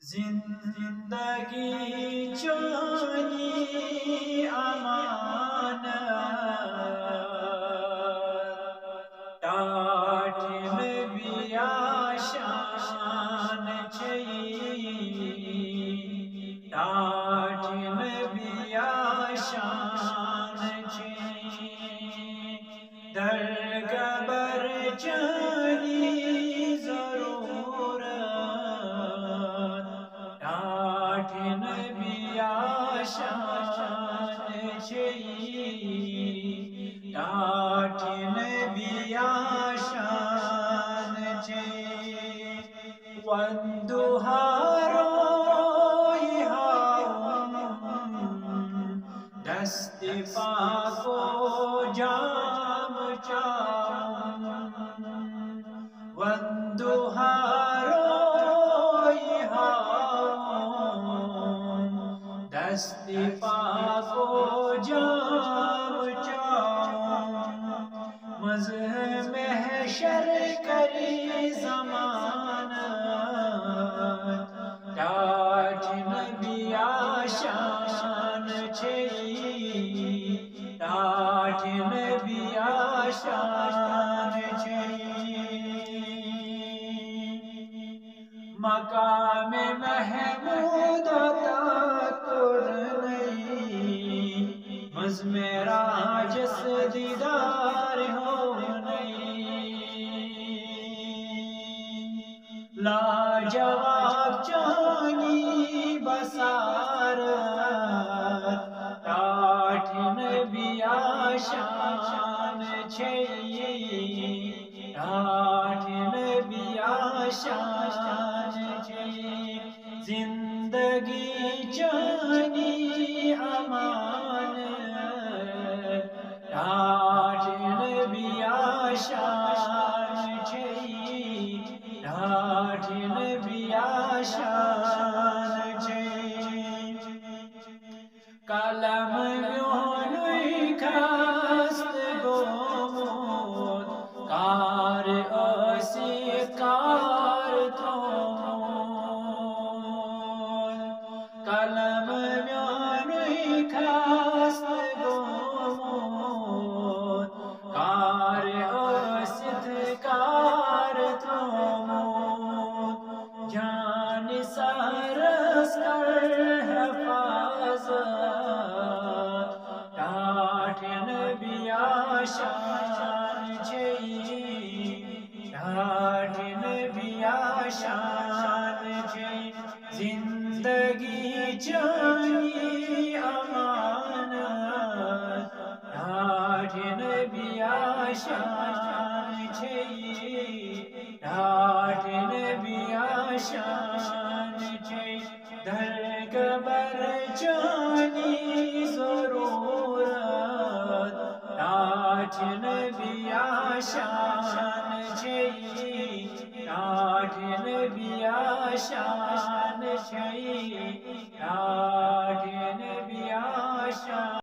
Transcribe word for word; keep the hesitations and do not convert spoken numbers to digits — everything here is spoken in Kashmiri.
زندگی چانی امانت، ٹاٹھ نبی آشان چھئی، ٹاٹھ نبی آشان چھئی۔ در قبر چانی ضرورت، ٹاٹھ نبی آشان چھئی، ٹاٹھ نبی آشان چھئی۔ وندو ہارو ہاؤں، دست پاکو جام چاؤں۔ وندو ہارو ہاؤں، دست پاکو جام چاؤں۔ مز محشر کری زمانت، ٹاٹھ نبی آشان چھئی، ٹاٹھ نبی آشان چھئی۔ مقام محمود عطا کرنئی، مز معراجس دیدار ہونئی۔ لاجواب چانی بصارت، ٹاٹھ نبی آشان چھئی، ٹاٹھ نبی آشان چھئی۔ زندگی چانی امانت، ٹاٹھ نبی آشان چھئی، ٹاٹھ نبی آشان چھئی۔ قلم میونُے خست گوٚمُت، کار ٲسِتھ کار تھوٚومُت۔ قلم میونُے خست گوٚمُت، کار ٲسِتھ کار تھوٚومُت۔ جان سارس کر حفاظت، ٹاٹھ نبی آشان چھئی، ٹاٹھ نبی آشان چھئی۔ زندگی چانی امانت، ٹاٹھ نبی آشان چھئی، ٹاٹھ نبی آشان چھئی۔ در قبر چانی ضرورت، ٹاٹھ نبی آشان چھئی، ٹاٹھ نبی آشان چھئی، ٹاٹھ نبی آشان